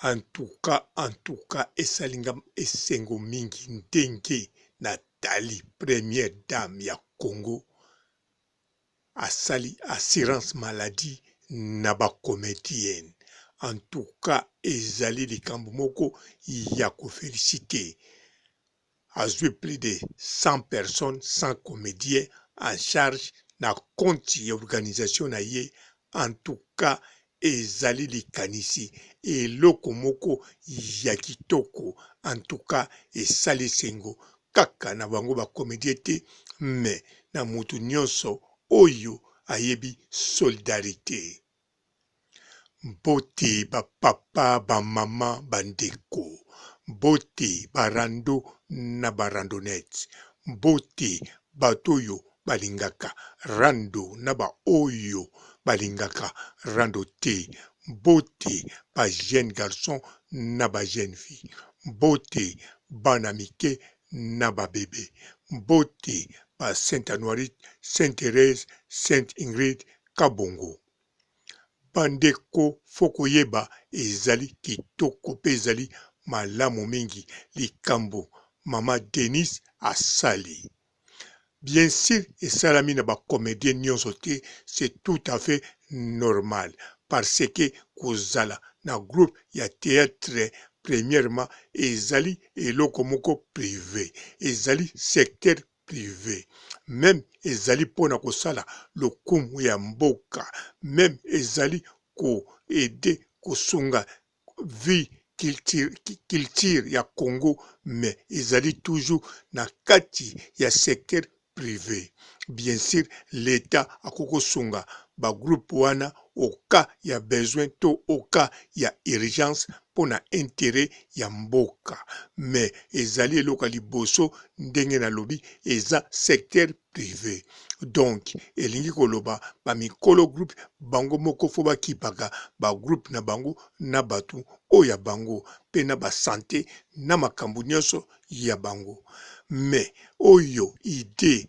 En tout cas, en tout cas, esali nga esengo mingi ndenge natali première dame ya Congo asali assurance maladie na ba comedienne. En tout cas, ezali likambo moko ya ko feliciter. Azui plus de 100 personnes, 100 comediens en charge na compte ya organisation na ye. En tout cas ezali likanisi eloko moko ya kitoko. En tout cas esali esengo kaka na bango ba comediens te mais na mutu nionso oyo ayebi solidarite. Mbote ba papa, ba mama, ba ndeko. Mbote ba rando na ba randonnettes. Mbote bato oyo balingaka rando na ba oyo balingaka rando te. Mbote ba jeunes garçons na ba jeunes filles. Mbote bana mike na ba bebes. Mbote ba Saint Anuarite, Saint Therèse, Sainte Ingrid Kabongo. Ba ndeko faut koyeba ezali kitoko pe ezali malamu mingi likambo maman Denise asali. Bien sur esalami na ba comediens nionso te c'est tout à fait normal parce que kozala na groupe ya theatre premièrement ezali eloko moko prive ezali secteur prive meme ezali pona kosala lokumu ya mboka meme ezali ko aider kosunga vie culture ya Congo mais ezali toujours na kati ya secteur prive bien sur l'etat akoki kosunga ba groupe wana au cas ya besoin to au cas ya urgence pona interet ya mboka mais ezali eloko ya liboso ndenge nalobi eza secteur prive donc elingi koloba ba mikolo groupe bango moko faut bakipaka ba groupe na bango na batu oyo ya bango pe na ba sante na makambo nionso ya bango mais oyo idee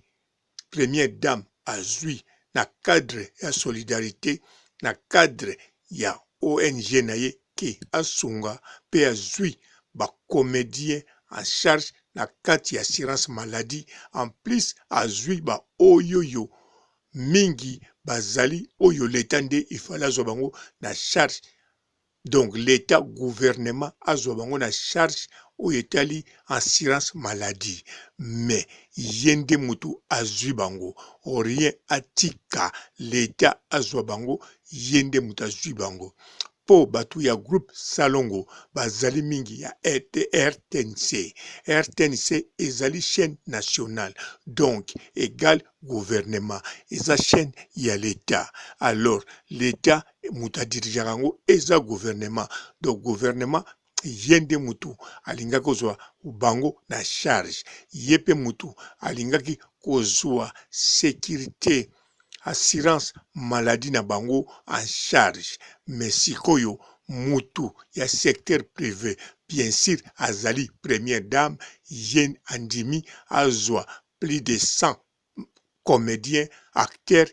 première dame azui na cadre ya solidarite na cadre ya ONG na ye ke asunga pe azui ba comediens en charge na kati ya assurance maladie en plus azui ba oyoyo mingi bazali oyo l'etat nde il fallait azua bango na charge. Donc l'etat gouvernement azwa bango na charge oyo etali assurance maladie mais ye nde mutu azwi bango rien atika l'etat azwa bango ye nde mutu azwi bango po batu ya groupe salongo bazali mingi ya rtnc rtnc ezali chaine nationale donc egal gouvernement eza chaine ya l'etat alors l'etat mutu a dirigeaka yango eza gouvernement donc gouvernement ye nde mutu alingaki kozwa bango na charge ye pe mutu alingaki kozwa securite assurance maladie na bango en charge mais sikoyo mutu ya secteur prive bien sur azali première dame ye andimi azwa plus de 100 comedien acteur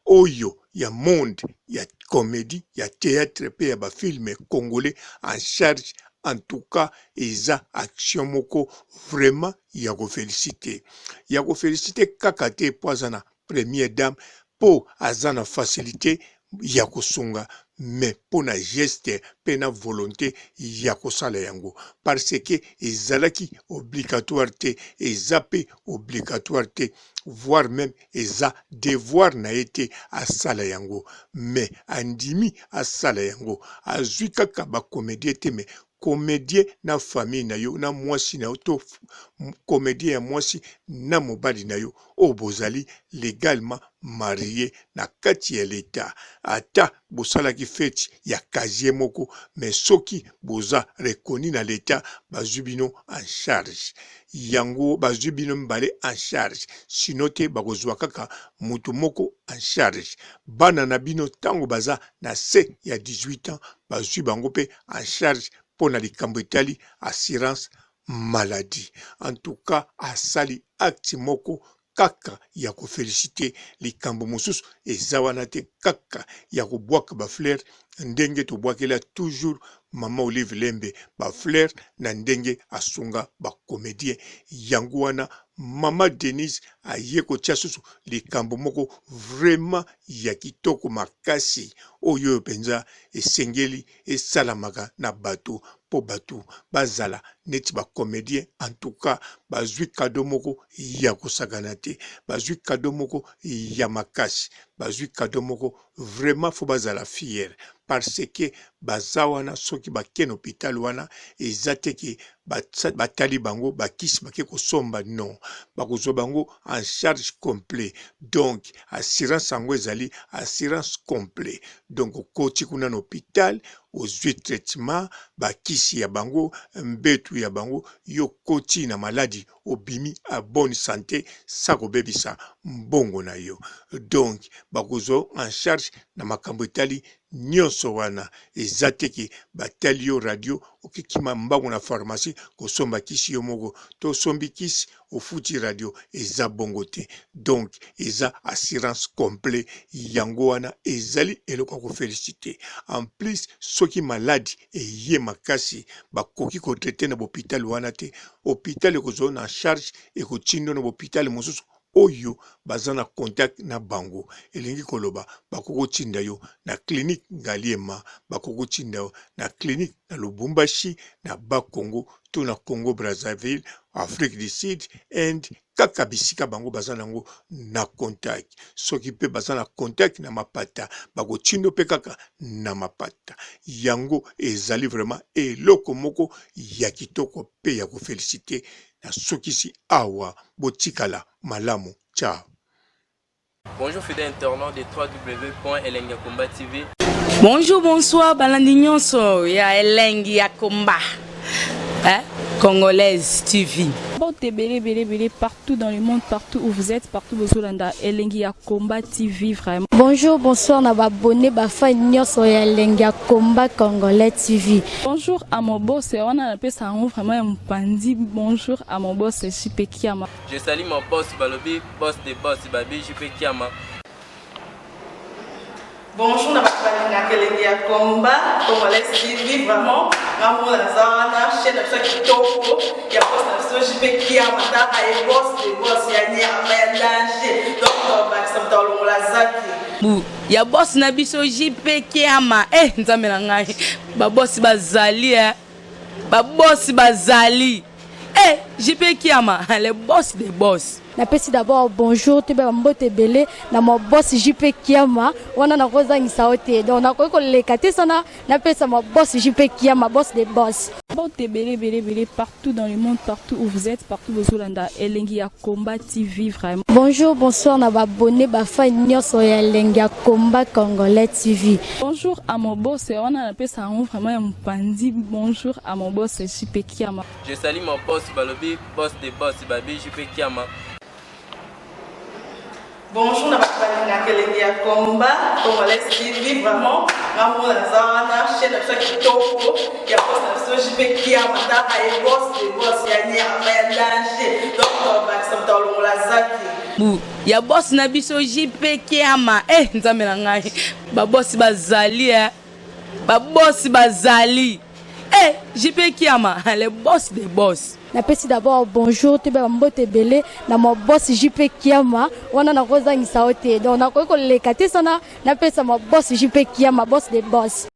oyo ya monde ya comedie ya theatre pe ya ba film congolais en charge en tout cas eza action moko vraiment ya ko felicite ya ko felicite kaka te po aza na première dame po aza na facilite ya kosunga mais mpo na geste mpe na volonte ya kosala yango parce que ezalaki obligatoire te, eza mpe obligatoire te voire meme eza devoir na ye te asala yango mais andimi asala yango azui kaka ba comediens te mais comedien na famille na yo na mwasi na yo to comedien ya mwasi na mobali na yo oyo bozali legalement marie na kati ya l'etat ata bosalaki feti ya casier moko mais soki boza reconnu na l'etat bazwi bino en charge yango bazwi bino mibale en charge sino te bakozwa kaka mutu moko en charge bana na bino ntango baza na se ya 18 ans bazwi bango mpe en charge mpo na likambo etali assurance maladie. En tout cas asali acte moko kaka ya ko feliciter, likambo mosusu eza wana te kaka ya kobwaka ba fleurs. Ndenge tobwakela toujours mama Olive Lembe ba fleurs na ndenge asunga ba comediens, yango wana mama Denise aye kotia susu likambo moko vraiment ya kitoko makasi oyo oyo penza esengeli esalamaka na bato mpo bato bazala neti ba comediens. En tout cas bazui cadeau moko ya kosakana te, bazui cadeau moko ya makasi, bazui cadeau moko vraiment faut bazala fier parce que baza wana soki bake na hopital wana eza te ke batali bango bakisi bake kosomba non, bakozwa bango en charge complet. Donc assurance yango ezali assurance complet. Donc okoti kuna na hopital ozwi traitement, bakisi ya bango, mbetu ya bango, yo okoti na maladi obimi a bonne sante sa kobebisa mbongo na yo. Donc bakozwa en charge na makambo etali nionso wana. Eza te ke batali yo radio okikima mbangu na pharmacie kosomba kisi yo moko, to osombi kisi ofuti radio, eza bongo te. Donc eza assurance complet, yango wana ezali eloko ya ko feliciter. En plus soki maladi eye makasi bakoki ko traiter na bopital wana te, hopital ekozwa yo na charge, ekotinda yo na bopital mosusu oyo baza na contact na bango, elingi koloba bakoki kotinda yo na clinique Ngaliema, bakoki kotinda yo na clinique na Lubumbashi, na Bas Congo to na Congo Brazzaville, Afrique du Sud, Inde, kaka bisika bango baza nango na contact. Soki pe baza na contact na mapata, bakotindo pe kaka na mapata. Yango ezali vraiment eloko moko ya kitoko pe ya ko feliciter. Nasukisi awa, botikala malamu, ciao. Bonjour fidèle internaute de www.elengiyakomba.tv. Bonjour, bonsoir, balandi nyonso ya Elengi ya Komba. Hein? Congolaise TV. Mbote ebele ebele ebele partout dans le monde, partout où vous êtes, partout bozolanda Elengi ya Combat TV vraiment. Bonjour, bonsoir na ba abonnés ba fans nyonso ya Elengi ya Combat Congolais TV. Bonjour à mon boss, wana napesa yango vraiment ya mopanzi. Bonjour à mon boss JP Kiama. Je salue mon boss balobi boss de boss babi JP Kiama. Bonjour na bato balingaka elengi ya combat congolais TV vraiment nga moko naza wana chaîne na biso ya kitoko ya boss na biso JP Kiama tala ye boss de boss ya nyama ya danger donc tobakisa moto alongola zaki Bu ya boss na biso JP Kiama eh nzambe na ngai ba boss bazali eh ba boss bazali eh JP Kiama le boss des boss. Napesi d'abord bonjour toyeba ba mbote ebele na ma boss JP Kiama wana nakozangisa yo te donc nakoki koleka te sana napesa ma boss JP Kiama boss de boss. Mbote ebele ebele ebele partout dans le monde partout où vous êtes partout bozolanda Elengi ya Combat TV vraiment. Bonjour bonsoir na ba abonnes ba fans nionso ya Elengi ya Combat Congolais TV. Bonjour à mon boss wana napesa yango vraiment ya mopanzi bonjour à mon boss JP Kiama. Je salue mon boss balobi boss de boss babi JP Kiama. Bonjour na bato balingaka elengi ya combat congolais TV vraiment nga moko naza wana chaîne na biso ya kitoko ya boss na biso JP Kiama tala ye boss de boss ya nyama ya danger donc tobakisa moto alongola zaki Bu ya boss na biso JP Kiama eh nzambe na ngai ba boss bazali eh ba boss bazali eh JP Kiama le boss des boss. Napesi d'abord bonjour toyeba ba mbote ebele na ma boss JP Kiama wana nakozangisa yo te donc nakoki koleka te sana napesa ma boss JP Kiama boss des boss.